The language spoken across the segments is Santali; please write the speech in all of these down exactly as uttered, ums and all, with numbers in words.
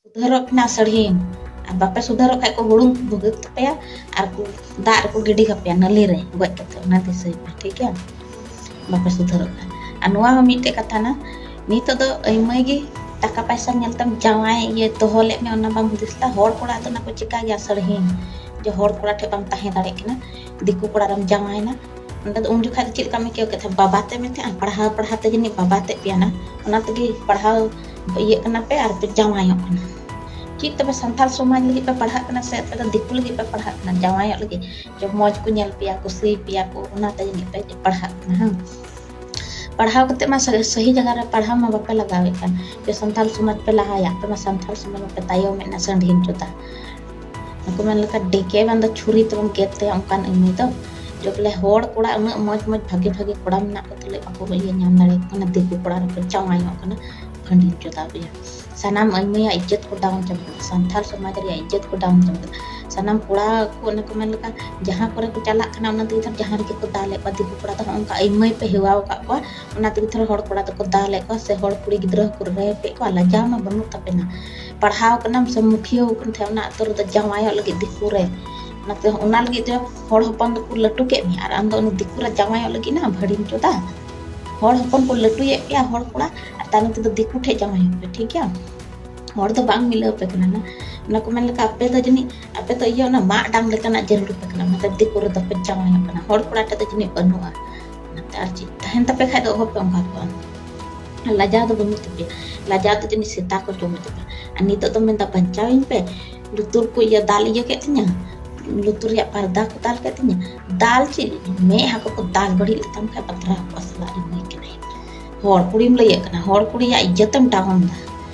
ᱥᱩᱫᱷᱟᱹᱨᱚᱜ ᱯᱮ ᱱᱟ ᱥᱟᱹᱲᱦᱤᱱ᱾ ᱟᱨ ᱵᱟᱯᱮ ᱥᱩᱫᱷᱟᱹᱨᱚᱜ ᱠᱷᱟᱡ ᱠᱚ ᱦᱩᱲᱩᱝ ᱵᱷᱩᱜᱟᱹᱜ ᱛᱟᱯᱮᱭᱟ ᱟᱨ ᱠᱚ ᱫᱟᱜ ᱨᱮᱠᱚ ᱜᱤᱰᱤ ᱠᱟᱯᱮᱭᱟ ᱱᱟᱹᱞᱤ ᱨᱮ ᱜᱚᱡ ᱠᱟᱛᱮ, ᱚᱱᱟ ᱫᱤᱥᱟᱹᱭ ᱯᱮ, ᱴᱷᱤᱠ ᱜᱮᱭᱟ? ᱵᱟᱯᱮ ᱥᱩᱫᱷᱟᱹᱨᱚᱜ ᱠᱷᱟᱡ᱾ ᱟᱨ ᱱᱚᱣᱟ ᱦᱚᱸ ᱢᱤᱫᱴᱮᱡ ᱠᱟᱛᱷᱟ ᱱᱟ, ᱱᱤᱛᱚᱜ ᱫᱚ ᱟᱹᱭᱢᱟᱹᱭ ᱜᱮ ᱴᱟᱠᱟ ᱯᱟᱭᱥᱟ ᱧᱮᱞ ᱛᱮᱢ ᱡᱟᱶᱟᱭ ᱤᱭᱟᱹ ᱫᱚᱦᱚ ᱞᱮᱫ ᱢᱮ, ᱚᱱᱟ ᱵᱟᱢ ᱦᱩᱫᱤᱥ ᱞᱮᱫᱟ᱾ ᱦᱚᱲ ᱠᱚᱲᱟ ᱫᱚ ᱚᱱᱟ ᱠᱚ ᱪᱤᱠᱟ ᱜᱮᱭᱟ ᱥᱟᱹᱲᱦᱤᱱ, ᱡᱮ ᱦᱚᱲ ᱠᱚᱲᱟ ᱴᱷᱮᱡ ᱵᱟᱢ ᱛᱟᱦᱮᱸ ᱫᱟᱲᱮᱭᱟᱜ ᱠᱟᱱᱟ, ᱫᱤᱠᱩ ᱠᱚᱲᱟ ᱨᱮᱢ ᱡᱟᱶᱟᱭᱮᱱᱟ᱾ ᱚᱸᱰᱮ ᱫᱚ ᱩᱱ ᱡᱚᱠᱷᱟᱡ ᱫᱚ ᱪᱮᱫ ᱞᱮᱠᱟᱢ ᱟᱹᱭᱠᱟᱹᱣ ᱠᱮᱫ ᱛᱟᱦᱮᱸᱫ? ᱵᱟᱵᱟ ᱛᱮ ᱢᱮᱱ ᱛᱟᱦᱮᱸᱫ, ᱯᱟᱲᱦᱟᱣ ᱯᱟᱲᱦᱟᱣ ᱛᱮ ᱡᱟᱹᱱᱤᱡ ᱵᱟᱵᱟ ᱛᱮ ᱯᱮᱭᱟᱱᱟ, ᱚᱱᱟ ᱛᱮᱜᱮ ᱯᱟᱲᱦᱟᱣ ᱤᱭᱟᱹᱜ ᱠᱟᱱᱟ ᱯᱮ ᱟᱨ ᱯᱮ ᱡᱟᱶᱟᱭᱚᱜ ᱠᱟᱱᱟ᱾ ᱪᱮᱫ ᱛᱚᱵᱮ ᱥᱟᱱᱛᱟᱲ ᱥᱚᱢᱟᱡᱽ ᱞᱟᱹᱜᱤᱫ ᱯᱮ ᱯᱟᱲᱦᱟᱜ ᱠᱟᱱᱟ ᱥᱮ ᱟᱯᱮ ᱫᱚ ᱫᱤᱠᱩ ᱞᱟᱹᱜᱤᱫ ᱯᱮ ᱯᱟᱲᱦᱟᱜ ᱠᱟᱱᱟ? ᱡᱟᱶᱟᱭᱚᱜ ᱞᱟᱹᱜᱤᱫ, ᱡᱮ ᱢᱚᱡᱽ ᱠᱚ ᱧᱮᱞ ᱯᱮᱭᱟ, ᱠᱩᱥᱤ ᱯᱮᱭᱟ ᱠᱚ, ᱚᱱᱟᱛᱮ ᱡᱟᱹᱱᱤᱡ ᱯᱮ ᱯᱟᱲᱦᱟᱜ ᱠᱟᱱᱟ᱾ ᱦᱮᱸ, ᱯᱟᱲᱦᱟᱣ ᱠᱟᱛᱮ ᱢᱟ ᱥᱟᱹ-, ᱥᱟᱹᱦᱤ ᱡᱟᱭᱜᱟ ᱨᱮ ᱯᱟᱲᱦᱟᱣ ᱢᱟ ᱵᱟᱯᱮ ᱞᱟᱜᱟᱣᱮᱫ ᱠᱟᱱ, ᱡᱮ ᱥᱟᱱᱛᱟᱲ ᱥᱚᱢᱟᱡᱽ ᱯᱮ ᱞᱟᱦᱟᱭᱟ, ᱟᱯᱮ ᱢᱟ ᱥᱟᱱᱛᱟᱲ ᱥᱚᱢᱟᱡᱽ ᱢᱟᱯᱮ ᱛᱟᱭᱚᱢᱮᱫ ᱱᱟ ᱥᱟᱺᱰᱷᱤᱱ ᱪᱚᱫᱟ᱾ ᱩᱱᱠᱩ ᱢᱮᱱ ᱞᱮᱠᱟ ᱰᱮᱠᱮ ᱵᱟᱝ ᱫᱚ ᱪᱷᱩᱨᱤ ᱛᱮᱵᱚᱱ ᱜᱮᱫ ᱛᱟᱭᱟ ᱚᱱᱠᱟᱱ ᱟᱹᱭᱢᱟᱹᱭ ᱫᱚ᱾ ᱡᱚᱵᱞᱮ ᱦᱚᱲ ᱠᱚᱲᱟ ᱩᱱᱟᱹᱜ ᱢᱚᱡᱽ ᱢᱚᱡᱽ ᱵᱷᱟᱜᱮ ᱵᱷᱟᱜᱮ ᱠᱚᱲᱟ ᱢᱮᱱᱟᱜ ᱠᱚ ᱛᱩᱞᱩᱡ ᱵᱟᱠᱚ ᱤᱭᱟᱹ ᱧᱟᱢ ᱫᱟᱲᱮᱭᱟᱠᱚ ᱠᱟᱱᱟ, ᱫᱤᱠᱩ ᱠᱚᱲᱟ ᱨᱮᱠᱚ ᱡᱟᱶᱟᱭᱚᱜ ᱠᱟᱱᱟ, ᱵᱷᱟᱹᱰᱤᱱ ᱪᱚᱫᱟ ᱯᱮᱭᱟ᱾ ᱥᱟᱱᱟᱢ ᱟᱹᱭᱢᱟᱹᱭᱟᱜ ᱤᱡᱽᱡᱚᱛ ᱠᱚ ᱰᱟᱣᱩᱱ ᱪᱟᱵᱟ ᱠᱮᱫᱟ, ᱥᱟᱱᱛᱟᱲ ᱥᱚᱢᱟᱡᱽ ᱨᱮᱭᱟᱜ ᱤᱡᱽᱡᱚᱛ ᱠᱚ ᱰᱟᱣᱩᱱ ᱪᱟᱵᱟ ᱠᱮᱫᱟ᱾ ᱥᱟᱱᱟᱢ ᱠᱚᱲᱟ ᱠᱚ ᱚᱱᱮ ᱠᱚ ᱢᱮᱱ ᱞᱮᱠᱟ ᱡᱟᱦᱟᱸ ᱠᱚᱨᱮ ᱠᱚ ᱪᱟᱞᱟᱜ ᱠᱟᱱᱟ ᱚᱱᱟ ᱛᱮᱜᱮ ᱛᱟᱦᱚᱞᱮ ᱡᱟᱦᱟᱸ ᱨᱮᱜᱮ ᱠᱚ ᱫᱟᱞᱮᱫ ᱠᱚᱣᱟ, ᱫᱤᱠᱩ ᱠᱚᱲᱟ ᱫᱚ ᱦᱚᱸᱜᱼᱚ ᱱᱚᱝᱠᱟ ᱟᱹᱭᱢᱟᱹᱭ ᱯᱮ ᱦᱮᱣᱟᱣ ᱟᱠᱟᱫ ᱠᱚᱣᱟ, ᱚᱱᱟ ᱛᱮᱜᱮ ᱛᱷᱚᱲᱟ ᱦᱚᱲ ᱠᱚᱲᱟ ᱫᱚᱠᱚ ᱫᱟᱞᱮᱫ ᱠᱚᱣᱟ ᱥᱮ ᱦᱚᱲ ᱠᱩᱲᱤ ᱜᱤᱫᱽᱨᱟᱹ ᱦᱚᱸᱠᱚ ᱨᱮᱯᱮᱫ ᱠᱚᱣᱟ᱾ ᱞᱟᱡᱟᱣ ᱢᱟ ᱵᱟᱹᱱᱩᱜ ᱛᱟᱯᱮᱱᱟ᱾ ᱯᱟᱲᱦᱟᱣ ᱠᱟᱱᱟᱢ ᱥᱮ ᱢᱩᱠᱷᱤᱭᱟᱹ ᱠᱟᱱ ᱛᱟᱦᱮᱸ ᱚᱱᱟ ᱟᱛᱳ ᱨᱮᱫᱚ ᱡᱟᱶᱟᱭᱚᱜ ᱞᱟᱹᱜᱤᱫ ᱫᱤᱠᱩ ᱨᱮ, ᱚᱱᱟᱛᱮ ᱚᱱᱟ ᱞᱟᱹᱜᱤᱫ ᱛᱮ ᱦᱚᱲ ᱦᱚᱯᱚᱱ ᱫᱚᱠᱚ ᱞᱟᱹᱴᱩ ᱠᱮᱫ ᱢᱮᱭᱟ ᱟᱨ ᱟᱢ ᱫᱚ ᱩᱱᱤ ᱫᱤᱠᱩ ᱨᱮ ᱡᱟᱶᱟᱭᱚᱜ ᱞᱟᱹᱜᱤᱫ ᱱᱟ ᱵᱷᱟᱹᱲᱤᱢ ᱪᱚᱫᱟ᱾ ᱦᱚᱲ ᱦᱚᱯᱚᱱ ᱠᱚ ᱞᱟᱹᱴᱩᱭᱮᱫ ᱯᱮᱭᱟ ᱦᱚᱲ ᱠᱚᱲᱟ, ᱟᱨ ᱛᱟᱭᱱᱚᱢ ᱛᱮᱫᱚ ᱫᱤᱠᱩ ᱴᱷᱮᱡ ᱡᱟᱶᱟᱭᱚᱜ ᱯᱮ, ᱴᱷᱤᱠ ᱜᱮᱭᱟ? ᱦᱚᱲ ᱫᱚ ᱵᱟᱝ ᱢᱤᱞᱟᱹᱣ ᱯᱮ ᱠᱟᱱᱟ ᱱᱟ᱾ ᱚᱱᱟ ᱠᱚ ᱢᱮᱱ ᱞᱮᱠᱟ ᱟᱯᱮ ᱫᱚ ᱡᱟᱹᱱᱤᱡ, ᱟᱯᱮ ᱫᱚ ᱤᱭᱟᱹ ᱚᱱᱟ ᱢᱟᱜ ᱰᱟᱝ ᱞᱮᱠᱟᱱᱟᱜ ᱡᱟᱹᱨᱩᱲ ᱯᱮ ᱠᱟᱱᱟ, ᱚᱱᱟᱛᱮ ᱫᱤᱠᱩ ᱨᱮᱫᱚ ᱯᱮ ᱡᱟᱶᱟᱭᱚᱜ ᱠᱟᱱᱟ, ᱦᱚᱲ ᱠᱚᱲᱟ ᱴᱷᱮᱡ ᱫᱚ ᱡᱟᱹᱱᱤᱡ ᱵᱟᱹᱱᱩᱜᱼᱟ᱾ ᱚᱱᱟᱛᱮ ᱟᱨ ᱪᱮᱫ ᱛᱟᱦᱮᱱ ᱛᱟᱯᱮ ᱠᱷᱟᱡ ᱫᱚ ᱚᱦᱚ ᱯᱮ ᱚᱱᱠᱟ ᱠᱚᱜᱼᱟ᱾ ᱞᱟᱡᱟᱣ ᱫᱚ ᱵᱟᱹᱱᱩᱜ ᱛᱟᱯᱮᱭᱟ, ᱞᱟᱡᱟᱣ ᱫᱚ ᱡᱟᱹᱱᱤᱡ ᱥᱮᱛᱟ ᱠᱚ ᱡᱚᱢᱮᱫ ᱛᱟᱯᱮᱭᱟ᱾ ᱟᱨ ᱱᱤᱛᱚᱜ ᱫᱚ ᱢᱮᱱᱫᱟ ᱵᱟᱧᱪᱟᱣᱤᱧ ᱯᱮ, ᱞᱩᱛᱩᱨ ᱠᱚ ᱤᱭᱟᱹ ᱫᱟᱞ ᱤᱭᱟᱹ ᱠᱮᱫ ᱛᱤᱧᱟ, ᱞᱩᱛᱩᱨ ᱨᱮᱭᱟᱜ ᱯᱟᱨᱫᱟ ᱠᱚ ᱫᱟᱞ ᱠᱮᱫ ᱛᱤᱧᱟ, ᱫᱟᱞ ᱪᱮᱫ, ᱢᱮᱫ ᱦᱟᱹᱠᱩ ᱠᱚ ᱫᱟᱞ ᱵᱟᱹᱲᱤᱡ ᱞᱮᱛᱟᱢ ᱠᱷᱟᱡ ᱵᱟᱛᱨᱟ ᱦᱟᱹᱠᱩ ᱥᱟᱞᱟᱜ ᱤᱧ ᱞᱟᱹᱭ ᱠᱟᱱᱟ᱾ ᱦᱚᱲ ᱠᱩᱲᱤᱢ ᱞᱟᱹᱭᱮᱫ ᱠᱟᱱᱟ, ᱦᱚᱲ ᱠᱩᱲᱤᱭᱟᱜ ᱤᱡᱽᱡᱚᱛᱮᱢ ᱰᱟᱣᱩᱱ ᱫᱟ᱾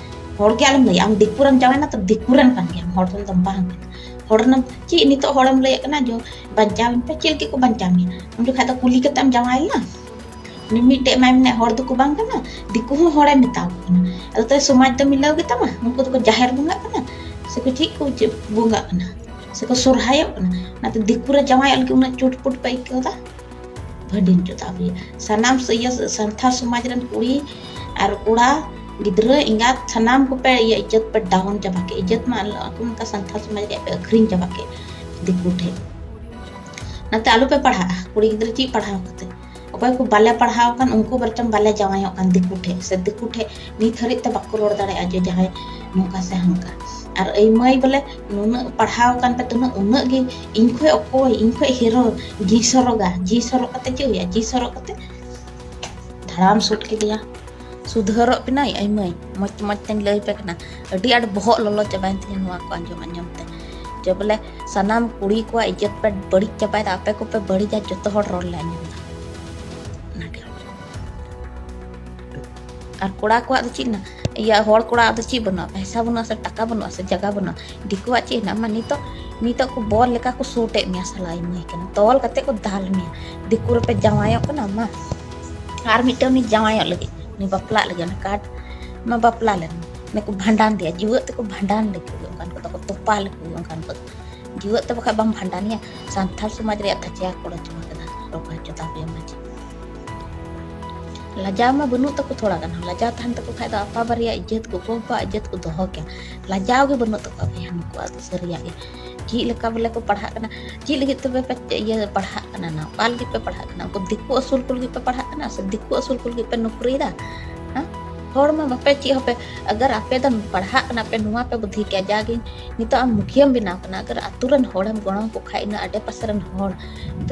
ᱦᱚᱲ ᱜᱮ ᱟᱞᱚᱢ ᱞᱟᱹᱭᱟ, ᱟᱢ ᱫᱤᱠᱩ ᱨᱮᱢ ᱡᱟᱶᱟᱭᱱᱟ ᱛᱚ ᱫᱤᱠᱩ ᱨᱮᱱ ᱠᱟᱱ ᱜᱮᱭᱟᱢ, ᱦᱚᱲ ᱨᱮᱱ ᱫᱚᱢ ᱵᱟᱝ ᱠᱟᱱᱟ᱾ ᱦᱚᱲ ᱨᱮᱱ ᱪᱮᱫ ᱱᱤᱛᱚᱜ ᱦᱚᱲᱮᱢ ᱞᱟᱹᱭᱮᱫ ᱠᱟᱱᱟ ᱡᱮ ᱵᱟᱧᱪᱟᱣ ᱤᱧ ᱯᱮ, ᱪᱮᱫ ᱞᱟᱹᱜᱤᱫ ᱠᱚ ᱵᱟᱧᱪᱟᱣ ᱢᱮᱭᱟ? ᱩᱱ ᱡᱚᱠᱷᱟᱡ ᱫᱚ ᱠᱩᱞᱤ ᱠᱟᱛᱮᱢ ᱡᱟᱶᱟᱭ ᱞᱮᱱᱟ? ᱩᱱᱤ ᱢᱤᱫᱴᱮᱡ ᱢᱟᱭ ᱢᱮᱱᱮᱫ ᱦᱚᱲ ᱫᱚᱠᱚ ᱵᱟᱝ ᱠᱟᱱᱟ, ᱫᱤᱠᱩ ᱦᱚᱸ ᱦᱚᱲᱮ ᱢᱮᱛᱟ ᱠᱚ ᱠᱟᱱᱟ᱾ ᱟᱫᱚ ᱛᱚᱵᱮ ᱥᱚᱢᱟᱡᱽ ᱫᱚ ᱢᱤᱞᱟᱹᱣ ᱜᱮᱛᱟᱢᱟ? ᱩᱱᱠᱩ ᱫᱚᱠᱚ ᱡᱟᱦᱮᱨ ᱵᱚᱸᱜᱟᱜ ᱠᱟᱱᱟ ᱥᱮᱠᱚ ᱪᱮᱫ ᱠᱚ ᱪᱮᱫ ᱵᱚᱸᱜᱟᱜ ᱠᱟᱱᱟ ᱥᱮᱠᱚ ᱥᱚᱨᱦᱟᱭᱚᱜ ᱠᱟᱱᱟ? ᱚᱱᱟᱛᱮ ᱫᱤᱠᱩ ᱨᱮ ᱡᱟᱶᱟᱭᱚᱜ ᱞᱟᱹᱜᱤᱫ ᱩᱱᱟᱹᱜ ᱪᱩᱴᱯᱩᱴ ᱯᱮ ᱟᱹᱭᱠᱟᱹᱣ ᱮᱫᱟ? ᱵᱷᱟᱹᱰᱤᱱ ᱪᱚᱫᱟ ᱯᱮᱭᱟ᱾ ᱥᱟᱱᱟᱢ ᱥ-, ᱤᱭᱟᱹ ᱥᱟᱱᱛᱟᱲ ᱥᱚᱢᱟᱡᱽ ᱨᱮᱱ ᱠᱩᱲᱤ ᱟᱨ ᱠᱚᱲᱟ ᱜᱤᱫᱽᱨᱟᱹ ᱮᱸᱜᱟᱛ ᱥᱟᱱᱟᱢ ᱠᱚᱯᱮ ᱤᱭᱟᱹ ᱤᱡᱽᱡᱚᱛ ᱯᱮ ᱰᱟᱣᱩᱱ ᱪᱟᱵᱟ ᱠᱮᱫ, ᱤᱡᱽᱡᱚᱛ ᱢᱟ ᱟᱞᱚ-, ᱟᱠᱚ ᱱᱚᱝᱠᱟ ᱥᱟᱱᱛᱟᱲ ᱥᱚᱢᱟᱡᱽ ᱨᱮᱭᱟᱜ ᱯᱮ ᱟᱹᱠᱷᱨᱤᱧ ᱪᱟᱵᱟ ᱠᱮᱫ ᱫᱤᱠᱩ ᱴᱷᱮᱡ᱾ ᱚᱱᱟᱛᱮ ᱟᱞᱚᱯᱮ ᱯᱟᱲᱦᱟᱜᱼᱟ, ᱠᱩᱲᱤ ᱜᱤᱫᱽᱨᱟᱹ ᱪᱮᱫ ᱯᱟᱲᱦᱟᱣ ᱠᱟᱛᱮ? ᱚᱠᱚᱭ ᱠᱚ ᱵᱟᱞᱮ ᱯᱟᱲᱦᱟᱣ ᱟᱠᱟᱱ ᱩᱱᱠᱩ ᱵᱚᱨᱪᱚᱝ ᱵᱟᱞᱮ ᱡᱟᱶᱟᱭᱚᱜ ᱠᱟᱱ ᱫᱤᱠᱩ ᱴᱷᱮᱡ ᱥᱮ ᱫᱤᱠᱩ ᱴᱷᱮᱡ ᱱᱤᱛ ᱦᱟᱹᱨᱤᱡ ᱛᱮ ᱵᱟᱠᱚ ᱨᱚᱲ ᱫᱟᱲᱮᱭᱟᱜᱼᱟ ᱡᱮ ᱡᱟᱦᱟᱸᱭ ᱱᱚᱝᱠᱟ ᱥᱮ ᱦᱟᱱᱠᱟ᱾ ᱟᱨ ᱟᱹᱭ ᱢᱟᱹᱭ ᱵᱚᱞᱮ ᱱᱩᱱᱟᱹᱜ ᱯᱟᱲᱦᱟᱣ ᱟᱠᱟᱱ ᱯᱮ ᱛᱩᱱᱟᱹᱜ ᱩᱱᱟᱹᱜ ᱜᱮ ᱤᱧ ᱠᱷᱚᱡ ᱚᱠᱚᱭ, ᱤᱧ ᱠᱷᱚᱡ ᱦᱤᱨᱳ, ᱡᱤ ᱥᱚᱨᱚᱜᱟ, ᱡᱤ ᱥᱚᱨᱚᱜ ᱠᱟᱛᱮ ᱪᱮᱫ ᱦᱩᱭᱩᱜᱼᱟ? ᱡᱤ ᱥᱚᱨᱚᱜ ᱠᱟᱛᱮ ᱫᱷᱟᱲᱟᱢ ᱥᱩᱴ ᱠᱮᱫᱮᱭᱟ᱾ ᱥᱩᱫᱷᱟᱹᱨᱚᱜ ᱯᱮᱱᱟᱭ ᱟᱹᱭ ᱢᱟᱹᱭ, ᱢᱚᱡᱽ ᱢᱚᱡᱽ ᱛᱮᱧ ᱞᱟᱹᱭ ᱯᱮ ᱠᱟᱱᱟ᱾ ᱟᱹᱰᱤ ᱟᱸᱴ ᱵᱚᱦᱚᱜ ᱞᱚᱞᱚ ᱪᱟᱵᱟᱭᱮᱱ ᱛᱤᱧᱟᱹ ᱱᱚᱣᱟ ᱠᱚ ᱟᱸᱡᱚᱢ ᱟᱸᱡᱚᱢ ᱛᱮ᱾ ᱡᱮ ᱵᱚᱞᱮ ᱥᱟᱱᱟᱢ ᱠᱩᱲᱤ ᱠᱚᱣᱟᱜ ᱤᱡᱽᱡᱚᱛ ᱯᱮ ᱵᱟᱹᱲᱤᱡ ᱪᱟᱵᱟᱭᱮᱫᱟ, ᱟᱯᱮ ᱠᱚᱯᱮ ᱵᱟᱹᱲᱤᱡᱟ, ᱡᱚᱛᱚ ᱦᱚᱲ ᱨᱚᱲ ᱞᱮ ᱟᱸᱡᱚᱢ ᱮᱫᱟ᱾ ᱚᱱᱟᱜᱮ᱾ ᱟᱨ ᱠᱚᱲᱟ ᱠᱚᱣᱟᱜ ᱫᱚ ᱪᱮᱫ ᱢᱮᱱᱟᱜᱼᱟ? ᱤᱭᱟᱹ, ᱦᱚᱲ ᱠᱚᱲᱟᱣᱟᱜ ᱫᱚ ᱪᱮᱫ ᱵᱟᱹᱱᱩᱜᱼᱟ? ᱯᱚᱭᱥᱟ ᱵᱟᱹᱱᱩᱜᱼᱟ ᱥᱮ ᱴᱟᱠᱟ ᱵᱟᱹᱱᱩᱜᱼᱟ ᱥᱮ ᱡᱟᱭᱜᱟ ᱵᱟᱹᱱᱩᱜᱼᱟ? ᱫᱤᱠᱩᱣᱟᱜ ᱪᱮᱫ ᱦᱮᱱᱟᱜᱼᱟ? ᱢᱟ ᱱᱤᱛᱚᱜ, ᱱᱤᱛᱚᱜ ᱠᱚ ᱵᱚᱞ ᱞᱮᱠᱟ ᱠᱚ ᱥᱩᱴ ᱮᱫ ᱢᱮᱭᱟ ᱥᱟᱞᱟ ᱟᱹᱭ ᱢᱟᱹᱭ ᱠᱟᱱᱟ, ᱛᱚᱞ ᱠᱟᱛᱮ ᱠᱚ ᱫᱟᱞ ᱢᱮᱭᱟ᱾ ᱫᱤᱠᱩ ᱨᱮᱯᱮ ᱡᱟᱶᱟᱭᱚᱜ ᱠᱟᱱᱟ, ᱢᱟ ᱟᱨ ᱢᱤᱫᱴᱮᱱ ᱩᱱᱤ ᱡᱟᱶᱟᱭᱚᱜ ᱞᱟᱹᱜᱤᱫ, ᱩᱱᱤ ᱵᱟᱯᱞᱟᱜ ᱞᱟᱹᱜᱤᱫ, ᱚᱱᱟ ᱠᱟᱨᱰ ᱢᱟ ᱵᱟᱯᱞᱟ ᱞᱮᱱ, ᱚᱱᱮ ᱠᱚ ᱵᱷᱟᱸᱰᱟᱱ ᱫᱮᱭᱟ, ᱡᱤᱣᱮᱫ ᱛᱮᱠᱚ ᱵᱷᱟᱸᱰᱟᱱ ᱞᱮᱠᱚ ᱚᱱᱠᱟᱱ ᱠᱚᱫᱚ ᱠᱚ ᱛᱚᱯᱟ ᱞᱮᱠᱚ ᱚᱱᱠᱟᱱ ᱠᱚᱫᱚ᱾ ᱡᱤᱣᱮᱫ ᱛᱮ ᱵᱟᱠᱷᱟᱡ ᱵᱟᱢ ᱵᱷᱟᱸᱰᱟᱱᱮᱭᱟ᱾ ᱥᱟᱱᱛᱟᱲ ᱥᱚᱢᱟᱡᱽ ᱨᱮᱭᱟᱜ ᱫᱷᱟᱪᱟ ᱠᱚᱲᱟ ᱪᱟᱵᱟ ᱠᱮᱫᱟ, ᱨᱚᱜᱟ ᱪᱚᱫᱟ ᱵᱮᱢᱟᱡᱽ᱾ ᱞᱟᱡᱟᱣ ᱢᱟ ᱵᱟᱹᱱᱩᱜ ᱛᱟᱠᱚ ᱛᱷᱚᱲᱟ ᱜᱟᱱ ᱦᱚᱸ᱾ ᱞᱟᱡᱟᱣ ᱛᱟᱦᱮᱱ ᱛᱟᱠᱚ ᱠᱷᱟᱡ ᱫᱚ ᱟᱯᱟ ᱵᱟᱨᱮᱭᱟᱜ ᱤᱡᱽᱡᱚᱛ, ᱜᱚᱜᱚ ᱵᱟᱵᱟᱣᱟᱜ ᱤᱡᱽᱡᱚᱛ ᱠᱚ ᱫᱚᱦᱚ ᱠᱮᱭᱟ᱾ ᱞᱟᱡᱟᱣ ᱜᱮ ᱵᱟᱹᱱᱩᱜ ᱛᱟᱠᱚᱣᱟ ᱵᱚᱭᱦᱟ, ᱱᱩᱠᱩᱣᱟᱜ ᱫᱚ ᱥᱟᱹᱨᱤᱭᱟᱜ ᱜᱮ᱾ ᱪᱮᱫ ᱞᱮᱠᱟ ᱵᱚᱞᱮ ᱠᱚ ᱯᱟᱲᱦᱟᱜ ᱠᱟᱱᱟ, ᱪᱮᱫ ᱞᱟᱹᱜᱤᱫ ᱛᱚᱵᱮ ᱯᱮ ᱤᱭᱟᱹ ᱯᱟᱲᱦᱟᱜ ᱠᱟᱱᱟ ᱱᱟ? ᱚᱠᱟ ᱞᱟᱹᱜᱤᱫ ᱯᱮ ᱯᱟᱲᱦᱟᱜ ᱠᱟᱱᱟ? ᱩᱱᱠᱩ ᱫᱤᱠᱩ ᱟᱹᱥᱩᱞ ᱠᱚ ᱞᱟᱹᱜᱤᱫ ᱯᱮ ᱯᱟᱲᱦᱟᱜ ᱠᱟᱱᱟ ᱥᱮ ᱫᱤᱠᱩ ᱟᱹᱥᱩᱞ ᱠᱚ ᱞᱟᱹᱜᱤᱫ ᱯᱮ ᱱᱚᱠᱨᱤᱭᱮᱫᱟ? ᱦᱮᱸ? ᱦᱚᱲ ᱢᱟ ᱵᱟᱯᱮ ᱪᱮᱫ ᱦᱚᱸᱯᱮ, ᱟᱜᱟᱨ ᱟᱯᱮ ᱫᱚ ᱯᱟᱲᱦᱟᱜ ᱠᱟᱱᱟ ᱯᱮ, ᱱᱚᱣᱟ ᱯᱮ ᱵᱩᱫᱽᱫᱷᱤ ᱠᱮᱭᱟ, ᱡᱟᱜᱮ ᱱᱤᱛᱚᱜ ᱟᱢ ᱢᱩᱠᱷᱤᱭᱟᱹᱢ ᱵᱮᱱᱟᱣ ᱠᱟᱱᱟ, ᱟᱜᱟᱨ ᱟᱛᱳ ᱨᱮᱱ ᱦᱚᱲᱮᱢ ᱜᱚᱲᱚ ᱟᱠᱚ ᱠᱷᱟᱡ, ᱤᱱᱟᱹ ᱟᱰᱮ ᱯᱟᱥᱮ ᱨᱮᱱ ᱦᱚᱲ,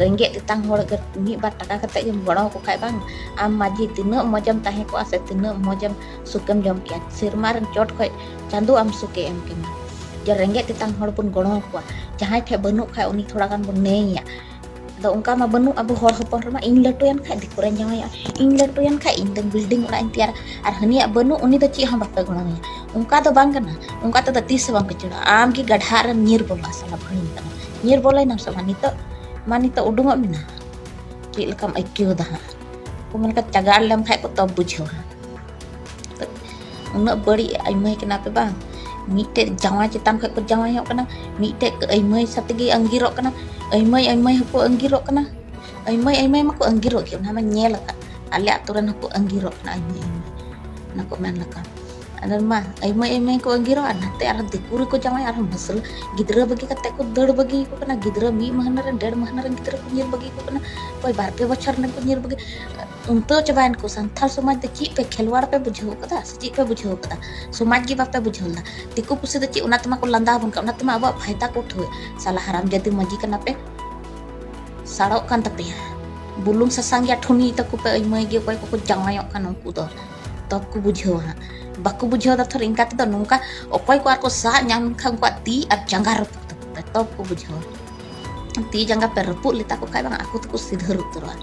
ᱨᱮᱸᱜᱮᱡ ᱛᱮᱛᱟᱝ ᱦᱚᱲ, ᱟᱜᱟᱨ ᱢᱤᱫ ᱵᱟᱨ ᱴᱟᱠᱟ ᱠᱟᱛᱮ ᱜᱮᱢ ᱜᱚᱲᱚ ᱟᱠᱚ ᱠᱷᱟᱡ, ᱵᱟᱝ, ᱟᱢ ᱢᱟᱹᱡᱷᱤ ᱛᱤᱱᱟᱹᱜ ᱢᱚᱡᱮᱢ ᱛᱟᱦᱮᱸ ᱠᱚᱜᱼᱟ ᱥᱮ ᱛᱤᱱᱟᱹᱜ ᱢᱚᱡᱮᱢ ᱥᱩᱠᱮᱢ ᱡᱚᱢ ᱠᱮᱭᱟ᱾ ᱥᱮᱨᱢᱟ ᱨᱮᱱ ᱪᱚᱴ ᱠᱷᱚᱡ ᱪᱟᱸᱫᱳ ᱟᱢ ᱥᱩᱠᱮ ᱮᱢ ᱠᱮᱢᱟ᱾ ᱡᱮ ᱨᱮᱸᱜᱮᱡ ᱛᱮᱛᱟᱝ ᱦᱚᱲ ᱵᱚᱱ ᱜᱚᱲᱚ ᱟᱠᱚᱣᱟ, ᱡᱟᱦᱟᱸᱭ ᱴᱷᱮᱡ ᱵᱟᱹᱱᱩᱜ ᱠᱷᱟᱡ ᱩᱱᱤ ᱛᱷᱚᱲᱟ ᱜᱟᱱ ᱵᱚᱱ ᱱᱮᱭᱟ᱾ ᱟᱫᱚ ᱚᱱᱠᱟ ᱢᱟ ᱵᱟᱹᱱᱩᱜ ᱟᱵᱚ ᱦᱚᱲ ᱦᱚᱯᱚᱱ ᱨᱮᱢᱟ᱾ ᱤᱧ ᱞᱟᱹᱴᱩᱭᱮᱱ ᱠᱷᱟᱡ ᱫᱤᱠᱩ ᱨᱮᱧ ᱡᱟᱶᱟᱭᱚᱜᱼᱟ, ᱤᱧ ᱞᱟᱹᱴᱩᱭᱮᱱ ᱠᱷᱟᱡ ᱤᱧ ᱫᱚ ᱵᱤᱞᱰᱤᱝ ᱚᱲᱟᱜ ᱤᱧ ᱛᱮᱭᱟᱨᱟ, ᱟᱨ ᱦᱟᱹᱱᱤᱭᱟᱜ ᱵᱟᱹᱱᱩᱜ, ᱩᱱᱤ ᱫᱚ ᱪᱮᱫ ᱦᱚᱸ ᱵᱟᱯᱮ ᱜᱚᱲᱚᱣᱟᱭᱟ᱾ ᱚᱱᱠᱟ ᱫᱚ ᱵᱟᱝ ᱠᱟᱱᱟ, ᱚᱱᱠᱟ ᱛᱮᱫᱚ ᱛᱤᱥ ᱦᱚᱸ ᱵᱟᱢ ᱠᱤᱪᱟᱹᱲᱟ᱾ ᱟᱢ ᱜᱮ ᱜᱟᱰᱷᱟᱜ ᱨᱮᱢ ᱧᱤᱨ ᱵᱚᱞᱚᱜᱼᱟ ᱥᱟᱞᱟ ᱵᱷᱟᱹᱲᱤᱧ ᱠᱟᱱᱟ᱾ ᱧᱤᱨ ᱵᱚᱞᱚᱭᱮᱱᱟᱢ ᱥᱮ ᱵᱟᱝ? ᱱᱤᱛᱚᱜ ᱢᱟ ᱱᱤᱛᱚᱜ ᱩᱰᱩᱝᱚᱜ ᱢᱮ ᱱᱟ᱾ ᱪᱮᱫ ᱞᱮᱠᱟᱢ ᱟᱹᱭᱠᱟᱹᱣ ᱮᱫᱟ ᱦᱟᱸᱜ? ᱠᱚ ᱢᱮᱱ ᱠᱷᱟᱱ ᱪᱟᱜᱟᱲ ᱞᱮᱢ ᱠᱷᱟᱡ ᱠᱚ ᱛᱚᱵ ᱵᱩᱡᱷᱟᱹᱣᱟ᱾ ᱩᱱᱟᱹᱜ ᱵᱟᱹᱲᱤᱡ ᱟᱹᱭᱢᱟᱹᱭ ᱠᱟᱱᱟ ᱯᱮ ᱵᱟᱝ? ᱢᱤᱫᱴᱮᱡ ᱡᱟᱶᱟᱭ ᱪᱮᱛᱟᱱ ᱠᱷᱚᱡ ᱠᱚ ᱡᱟᱶᱟᱭᱚᱜ ᱠᱟᱱᱟ, ᱢᱤᱫᱴᱮᱡ ᱟᱹᱭᱢᱟᱹᱭ ᱥᱟᱛᱮ ᱜᱮ ᱟᱸᱜᱤᱨᱚᱜ ᱠᱟᱱᱟ, ᱟᱹᱭᱢᱟᱹᱭ ᱟᱹᱭᱢᱟᱹᱭ ᱦᱚᱸᱠᱚ ᱟᱸᱜᱤᱨᱚᱜ ᱠᱟᱱᱟ, ᱟᱹᱭᱢᱟᱹᱭ ᱟᱹᱭᱢᱟᱹᱭ ᱢᱟᱠᱚ ᱟᱸᱜᱤᱨᱚᱜ ᱜᱮ, ᱚᱱᱟ ᱢᱟ ᱧᱮᱞ ᱟᱠᱟᱫ, ᱟᱞᱮ ᱟᱛᱳ ᱨᱮᱱ ᱦᱚᱸᱠᱚ ᱟᱸᱜᱤᱨᱚᱜ ᱠᱟᱱᱟ ᱟᱹᱭᱢᱟᱹᱭ ᱟᱹᱭᱢᱟᱹᱭ᱾ ᱚᱱᱟ ᱠᱚ ᱢᱮᱱ ᱞᱮᱠᱟ᱾ ᱟᱫᱚ ᱢᱟ, ᱟᱭᱢᱟᱹᱭ ᱟᱭᱢᱟᱹᱭ ᱠᱚ ᱟᱸᱜᱤᱨᱚᱜᱼᱟ, ᱱᱟᱛᱮ ᱟᱨᱦᱚᱸ ᱫᱤᱠᱩ ᱨᱮᱠᱚ ᱡᱟᱶᱟᱭ, ᱟᱨᱦᱚᱸ ᱢᱟᱹᱥᱞᱟᱹ ᱜᱤᱫᱽᱨᱟᱹ ᱵᱟᱹᱜᱤ ᱠᱟᱛᱮ ᱠᱚ ᱫᱟᱹᱲ ᱵᱟᱹᱜᱤ ᱟᱠᱚ ᱠᱟᱱᱟ᱾ ᱜᱤᱫᱽᱨᱟᱹ ᱢᱤᱫ ᱢᱟᱹᱦᱱᱟᱹ ᱨᱮᱱ, ᱰᱮᱲ ᱢᱟᱹᱦᱱᱟᱹ ᱨᱮᱱ ᱜᱤᱫᱽᱨᱟᱹ ᱠᱚ ᱧᱤᱨ ᱵᱟᱹᱜᱤ ᱟᱠᱚ ᱠᱟᱱᱟ, ᱚᱠᱚᱭ ᱵᱟᱨ ᱯᱮ ᱵᱚᱪᱷᱚᱨ ᱨᱮᱱ ᱠᱚ ᱧᱤᱨ ᱵᱟᱹᱜᱤ᱾ ᱩᱱᱛᱟᱹ ᱪᱟᱵᱟᱭᱮᱱ ᱠᱚ᱾ ᱥᱟᱱᱛᱟᱲ ᱥᱚᱢᱟᱡᱽ ᱫᱚ ᱪᱮᱫ ᱯᱮ ᱠᱷᱮᱞᱣᱟᱲ ᱯᱮ ᱵᱩᱡᱷᱟᱹᱣ ᱠᱟᱫᱟ ᱥᱮ ᱪᱮᱫ ᱯᱮ ᱵᱩᱡᱷᱟᱹᱣ ᱠᱟᱫᱟ? ᱥᱚᱢᱟᱡᱽ ᱜᱮ ᱵᱟᱯᱮ ᱵᱩᱡᱷᱟᱹᱣ ᱞᱮᱫᱟ᱾ ᱫᱤᱠᱩ ᱯᱩᱥᱤ ᱫᱚ ᱪᱮᱫ ᱚᱱᱟ ᱛᱮᱢᱟ ᱠᱚ ᱞᱟᱸᱫᱟ ᱟᱵᱚᱱ ᱠᱟᱱᱟ, ᱚᱱᱟ ᱛᱮᱢᱟ ᱟᱵᱚᱣᱟᱜ ᱯᱷᱟᱭᱫᱟ ᱠᱚ ᱩᱴᱷᱟᱹᱣᱮᱫ᱾ ᱥᱟᱞᱟ ᱦᱟᱨᱟᱢ ᱡᱟᱹᱫᱤ ᱢᱟᱹᱡᱷᱤ ᱠᱟᱱᱟ ᱯᱮ, ᱥᱟᱲᱚᱜ ᱠᱟᱱ ᱛᱟᱯᱮᱭᱟ᱾ ᱵᱩᱞᱩᱝ ᱥᱟᱥᱟᱝ ᱜᱮᱭᱟ ᱴᱷᱩᱱᱤ ᱛᱟᱠᱚ ᱯᱮ, ᱟᱹᱭᱢᱟᱹᱭ ᱜᱮ ᱚᱠᱚᱭ ᱠᱚᱠᱚ ᱡᱟᱶᱟᱭᱚᱜ ᱠᱟᱱ ᱩᱱᱠᱩ ᱫᱚ ᱛᱚᱵ ᱠᱚ ᱵᱩᱡᱷᱟᱹᱣᱟ ᱦᱟᱸᱜ᱾ ᱵᱟᱠᱚ ᱵᱩᱡᱷᱟᱹᱣ ᱫᱟ ᱛᱷᱚᱨ ᱤᱱᱠᱟ ᱛᱮᱫᱚ᱾ ᱱᱚᱝᱠᱟ ᱚᱠᱚᱭ ᱠᱚ ᱟᱨ ᱠᱚ ᱥᱟᱵ ᱧᱟᱢ ᱞᱮᱱᱠᱷᱟᱱ ᱩᱱᱠᱩᱣᱟᱜ ᱛᱤ ᱟᱨ ᱡᱟᱸᱜᱟ ᱨᱟᱹᱯᱩᱫ ᱛᱟᱠᱚ ᱯᱮ, ᱛᱚᱵ ᱠᱚ ᱵᱩᱡᱷᱟᱹᱣᱟ᱾ ᱛᱤ ᱡᱟᱸᱜᱟ ᱯᱮ ᱨᱟᱹᱯᱩᱫ ᱞᱮᱛᱟ ᱠᱚ ᱠᱷᱟᱡ ᱵᱟᱝ, ᱟᱠᱚ ᱛᱮᱠᱚ ᱥᱤᱫᱷᱟᱹᱨ ᱩᱛᱟᱹᱨᱚᱜᱼᱟ᱾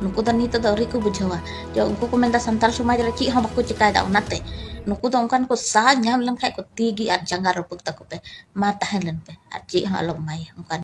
ᱱᱩᱠᱩ ᱫᱚ ᱱᱤᱛᱚᱜ ᱫᱚ ᱟᱹᱣᱨᱤ ᱠᱚ ᱵᱩᱡᱷᱟᱹᱣᱟ᱾ ᱡᱮ ᱩᱱᱠᱩ ᱠᱚ ᱢᱮᱱᱫᱟ ᱥᱟᱱᱛᱟᱲ ᱥᱚᱢᱟᱡᱽ ᱨᱮ ᱪᱮᱫ ᱦᱚᱸ ᱵᱟᱠᱚ ᱪᱤᱠᱟᱭᱮᱫᱟ, ᱚᱱᱟᱛᱮ ᱱᱩᱠᱩ ᱫᱚ ᱚᱱᱠᱟᱱ ᱠᱚ ᱥᱟᱵ ᱧᱟᱢ ᱞᱮᱱᱠᱷᱟᱡ ᱠᱚ ᱛᱤ ᱜᱮ ᱟᱨ ᱡᱟᱸᱜᱟ ᱨᱟᱹᱯᱩᱫ ᱛᱟᱠᱚ ᱯᱮ᱾ ᱢᱟ ᱛᱟᱦᱮᱸ ᱞᱮᱱ ᱯᱮ, ᱟᱨ ᱪᱮᱫ ᱦᱚᱸ ᱟᱞᱚᱢ ᱮᱢᱟᱭᱟ ᱚᱱᱠᱟᱱ᱾